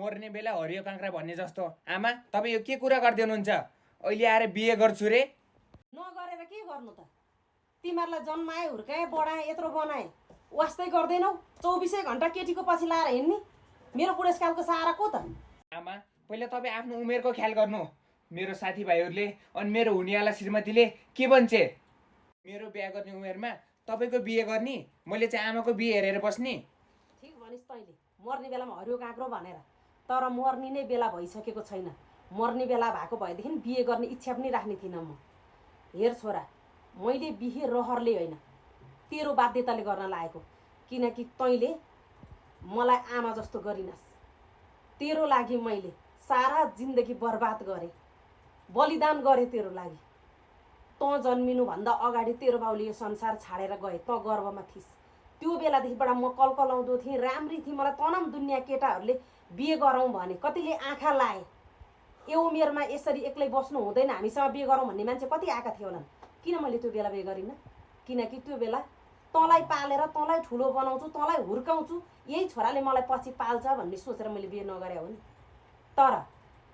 मर्ने बेला हरियो काँक्रा भन्ने जस्तो। आमा तपाईँ यो के कुरा गर्दै हुनुहुन्छ? अहिले आएर बिहे गर्छु रे? नगरेर के गर्नु त? तिमीहरूलाई जन्माए हुर्काए बढाए यत्रो बनाए वास्तै गर्दैनौ? 24 घन्टा केटीको पछि लाएर हिँड्ने? मेरो बुढेसकालको सहारा को त? आमा पहिला तपाईँ आफ्नो उमेरको ख्याल गर्नु। मेरो साथीभाइहरूले अनि मेरो हुनेवाला श्रीमतीले के भन्छे? मेरो बिहे गर्ने उमेरमा तपाईँको बिहे गर्ने? मैले चाहिँ आमाको बिहे हेरेर बस्ने? ठिक भनिस् तैँले, मर्ने बेलामा हरियो काँक्रो भनेर। तर मर्ने नै बेला भइसकेको छैन। मर्ने बेला भएको भएदेखि बिहे गर्ने इच्छा पनि राख्ने थिइनँ म। हेर छोरा, मैले बिहे रहरले होइन तेरो बाध्यताले गर्न लागेको। किनकि तैँले मलाई आमा जस्तो गरिनस्। तेरो लागि मैले सारा जिन्दगी बर्बाद गरेँ, बलिदान गरेँ तेरो लागि। तँ जन्मिनुभन्दा अगाडि तेरो बाउले यो संसार छाडेर गए, तँ गर्भमा थिइस्। त्यो बेलादेखिबाट म कलकलाउँदो थिएँ, राम्री थिएँ। मलाई तनाम दुनियाँ केटाहरूले बिहे गरौँ भने कतिले आँखा लाए। यो उमेरमा यसरी एक्लै बस्नु हुँदैन, हामीसँग बिहे गरौँ भन्ने मान्छे कति आएका थियो होलान्। किन मैले त्यो बेला बिहे गरिनँ? किनकि त्यो बेला तँलाई पालेर तँलाई ठुलो बनाउँछु, तँलाई हुर्काउँछु, यही छोराले मलाई पछि पाल्छ भन्ने सोचेर मैले बिहे नगरे हो नि। तर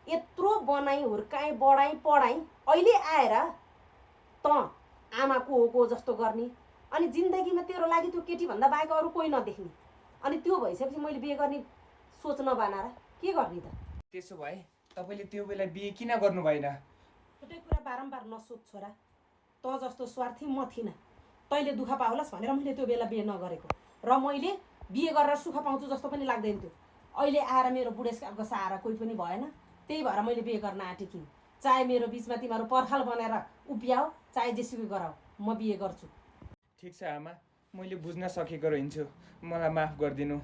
यत्रो बनाई हुर्काएँ बढाएँ पढाएँ, अहिले आएर तँ आमा को जस्तो गर्ने अनि जिन्दगीमा तेरो लागि त्यो केटीभन्दा बाहेक अरू कोही नदेख्ने। अनि त्यो भइसकेपछि मैले बिहे गर्ने सोच नबनाएर के गर्ने त? त्यसो भए तपाईँले त्यो बेला बिहे किन गर्नु भएन? एउटै कुरा बारम्बार नसोच छोरा। तँ जस्तो स्वार्थी म थिइनँ। तैँले दुःख पाउलास् भनेर मैले त्यो बेला बिहे नगरेको। र मैले बिहे गरेर सुख पाउँछु जस्तो पनि लाग्दैन थियो। अहिले आएर मेरो बुढेसकालको सहारा कोही पनि भएन, त्यही भएर मैले बिहे गर्न आँटेकी। चाहे मेरो बिचमा तिमीहरू पर्खाल बनाएर उभियाओ, चाहे जेसुकै गराऊ, म बिहे गर्छु। ठिक छ आमा, मैले बुझ्न सकेको रहन्छु। मलाई माफ गरिदिनु।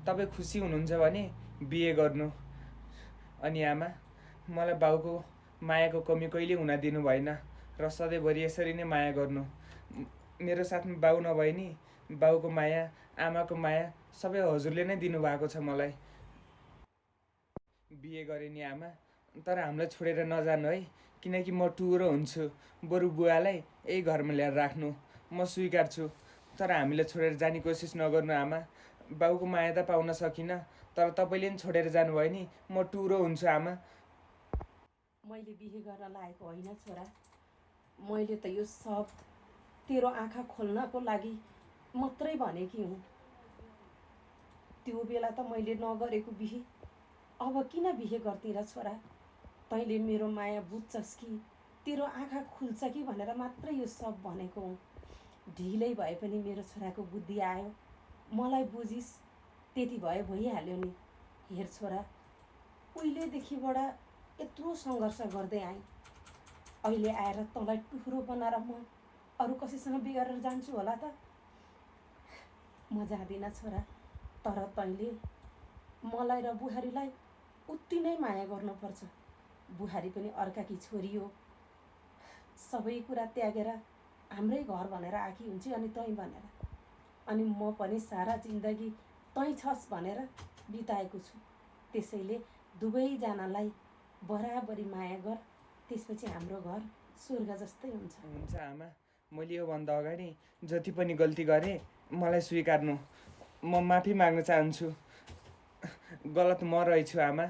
तपाईँ खुसी हुनुहुन्छ भने बिहे गर्नु। अनि आमा मलाई बाउको मायाको कमी कहिले हुन दिनु भएन र सधैँभरि यसरी नै माया गर्नु। मेरो साथमा बाउ नभए नि बाउको माया आमाको माया सबै हजुरले नै दिनुभएको छ मलाई। बिहे गरेँ नि आमा, तर हामीलाई छोडेर नजानु है, किनकि म टुरो हुन्छु। बरु बुवालाई यही घरमा ल्याएर राख्नु म स्वीकार्छु। तर हामीलाई छोडेर जाने कोसिस नगर्नु आमा। बाउको माया त पाउन सकिनँ, तर तपाईँले पनि छोडेर जानुभयो नि म टुरो हुन्छु आमा। मैले बिहे गर्न लागेको होइन छोरा। मैले त यो सब तेरो आँखा खोल्नको लागि मात्रै भनेकी हुँ। त्यो बेला त मैले नगरेको बिहे अब किन बिहे गर्थे र छोरा? तैँले मेरो माया बुझ्छस् कि तेरो आँखा खुल्छ कि भनेर मात्रै यो सब भनेको हुँ। ढिलै भए पनि मेरो छोराको बुद्धि आयो, मलाई बुझिस्, त्यति भए भइहाल्यो नि। हेर छोरा, उहिलेदेखिबाट यत्रो सङ्घर्ष गर्दै आएँ, अहिले आएर तँलाई टुक्रो बनाएर म अरू कसैसँग बिहे गरेर जान्छु होला त? म जाँदिनँ छोरा। तर तैँले मलाई र बुहारीलाई उति नै माया गर्नुपर्छ। बुहारी पनि अर्काकी छोरी हो। सबै कुरा त्यागेर हाम्रै घर भनेर आएकी हुन्छ अनि तैँ भनेर। अनि म पनि सारा जिन्दगी तैँ छस् भनेर बिताएको छु। त्यसैले दुवैजनालाई बराबरी माया गर, त्यसपछि हाम्रो घर स्वर्ग जस्तै हुन्छ। हुन्छ आमा, मैले योभन्दा अगाडि जति पनि गल्ती गरेँ मलाई स्वीकार्नु। म माफी माग्न चाहन्छु। गलत म रहेछु आमा।